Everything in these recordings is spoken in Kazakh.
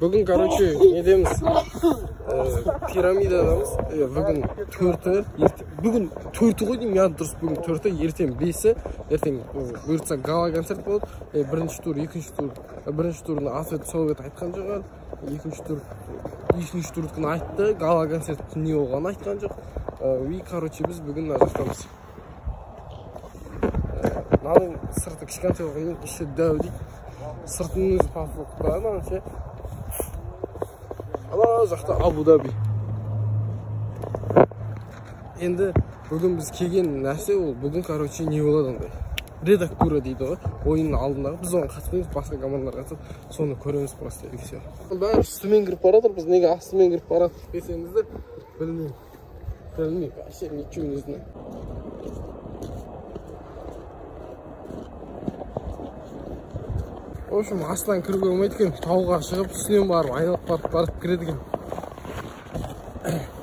Бүгін, короче, недеміз? Пирамидадамыз. Бүгін 4-і, бүгін 4-і ғой деймін, я дұрыс, бүгін 4-і, ертең 5-і, ертең бұйыртса гала концерт болады. Бірінші тур, екінші тур, бірінші турын Асет Совет айтқан жоқ әлі. Екінші тур, үшінші турдікін айтты, гала концерт не болғанын айтқан жоқ. И, короче, біз бүгін мына жақтамыз. Мынаның сырты кішкентай болғанымен іші дәу дейді. Сыртының өзі потолок та, мынаның ше. Ана жақта Абу-Даби. Енді бүгін біз келген нәрсе ол бүгін, короче, не болады андай. Редактура дейді ғой, ойынның алдындағы. Біз оған қатыспаймыз, басқа командалар қатысады. Соны көреміз просто и все. Бәрі үстімен кіріп бара жатыр, біз неге астымен кіріп бара жатырмыз десеңіздер, білмеймін. Білмеймін, вообще ничего не знаю. В общем, астынан кіруге болмайды екен, тауға шығып, үстінен барып, айналып барып, барып кіреді екен.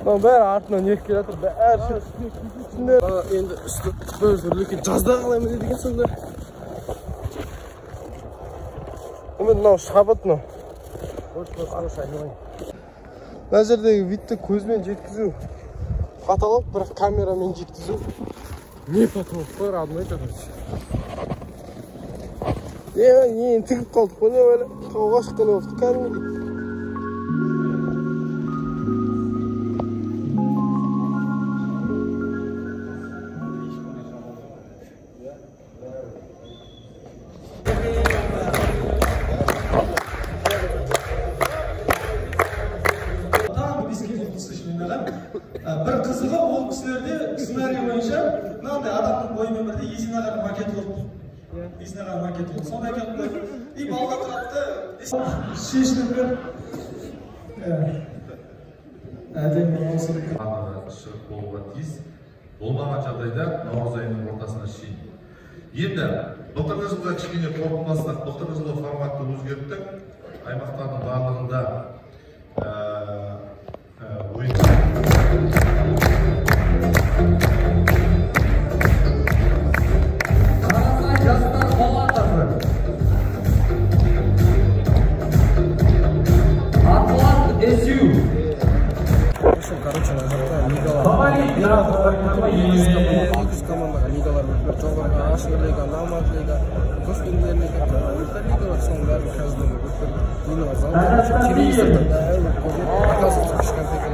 Мынаның бәрі артынан еріп келе жатыр, бәрі үстінде. Енді үсті бір түрлі екен, жазда қалай мінеді екен сонда? Мынау шабыт мынау. Мына жердегі видті көзбен жеткізу потолок, бірақ камерамен жеткізу не потолок қой, родной, короче. Енді тігіп қалдық қой, не бәле, тауға шыққан болыпты кәдімгідей. Таңғы 5-ке дейін ойнаған. Бір қызығы ол кісілерде сценарий бойынша мынандай адамның бойымен бірдей Есен ағаның макеті болды. Есен ағаның макеті болды. Соны әкеліп қойып, и балалар тұрады да шешініп беріп. Әдемі осы. Шығып болуға тиіс. Болмаған жағдайда наурыз айының ортасына шейін. Енді былтырғы жылға кішкене қорытындыласақ, былтырғы жылғы форматты өзгерттік. Аймақтардың барлығында ойын. Қарасай жастар палатасы. Атлант СЮ. В общем, короче, мына жақта лигалар. 200 командаға лигалар бөліп, жоғарғы ашық лига, Номад лига, көшпенділер лига, лигалар, соның бәрін каждый бөліп, лигалар залда, телевизорда бәрі көрінеді. Оказывается, кішкентай екен.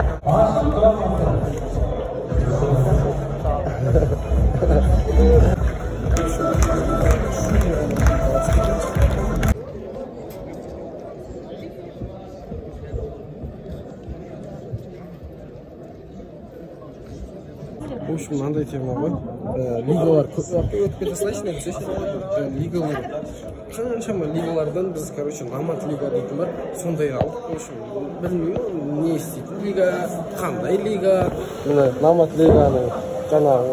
В общем, мынандай тема ғой. Лигалар көп өтіп кете салайыншы негізі. Лигалар қаншама лигалардан біз, короче, Номад лига дейтін бар, сондай алдық. В общем, білмеймін, не істейтін лига, қандай лига. Мына Номад лиганың жаңағы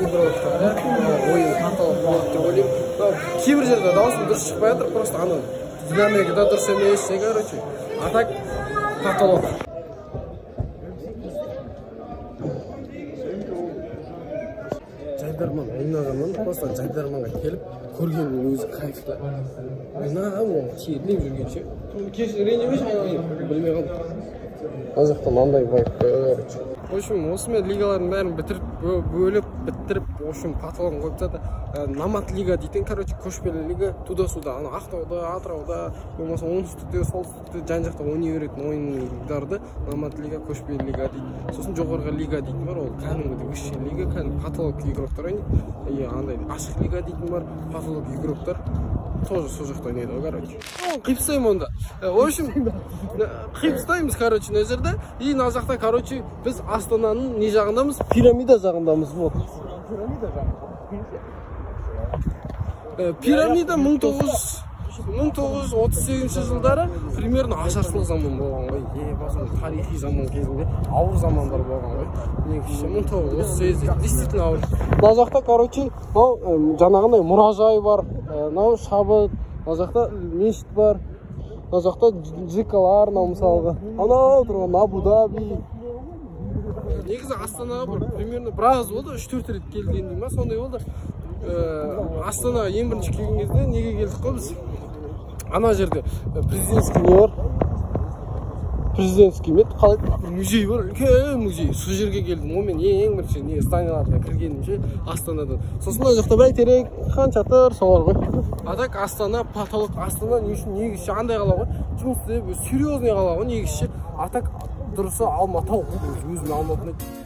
игроктары ойын потолок болады деп ойлаймын. Кейбір жерде дауысым дұрыс шықпай жатыр, просто анау динамика да дұрыс емес, короче. А так потолок. Жайдарман ойнағаннан просто жайдарманға келіп көргеннің өзі кайф та. Ойнап оны терлеп жүргенше. Кешір, ренжімеші айналайын, білмей қалдым. Мына жақта мынандай вайб қой, короче. В общем, осымен лигалардың бәрін бітіріп, бөліп, бітіріп, в общем, потологын қойып тастады. Номад лига дейтін, короче, көшпелі лига, туда-сюда, ана Ақтауда, Атырауда, болмаса оңтүстікте, солтүстікте, жан жақта ойнай беретін ойындарды Номад лига, көшпелі лига дейді. Сосын жоғарғы лига дейтін бар, ол кәдімгідей высший лига, кәдімгі потолок игроктар ойнайды. И андай ашық лига дейтін бар, потолок игроктар тоже сол жақта ойнайды ғой, короче. Қиып тастаймын онда. В общем, қиып тастаймыз, короче, мына жерде. И мына жақта, короче, біз Астананың не жағындамыз? Пирамида жағындамыз, вот. Пирамида жағында. Пирамида 1938 жылдары примерно ашаршылық заман болған ғой. Басында тарихи заман кезінде ауыр замандар болған ғой. Негізі 1938 действительно ауыр. Мына жақта, короче, мынау жаңағындай мұражай бар, мынау шабыт, мына жақта мешіт бар, мына жақта жикалар, мынау мысалға. Анау тұрған Абу-Даби. Негізі Астанаға бір примерно біраз болды, 3-4 рет келгендей ма, сондай болды. Астанаға ең бірінші келген кезде неге келдік қой біз? Ана жерде президентский не бар? Президентский ме еді, қалай, бір музей бар, үлкен музей, сол жерге келдім ғой мен ең бірінші не зданияларына кіргенім ше Астанадан. Сосын мына жақта Бәйтерек, Хан Шатыр, солар ғой. А так Астана потолок. Астана не үшін негізі ше андай қала ғой, жұмыс істеп, серьезный қала ғой негізі ше. А так дұрысы Алматы ғой, өзіме Алматы ұнайды.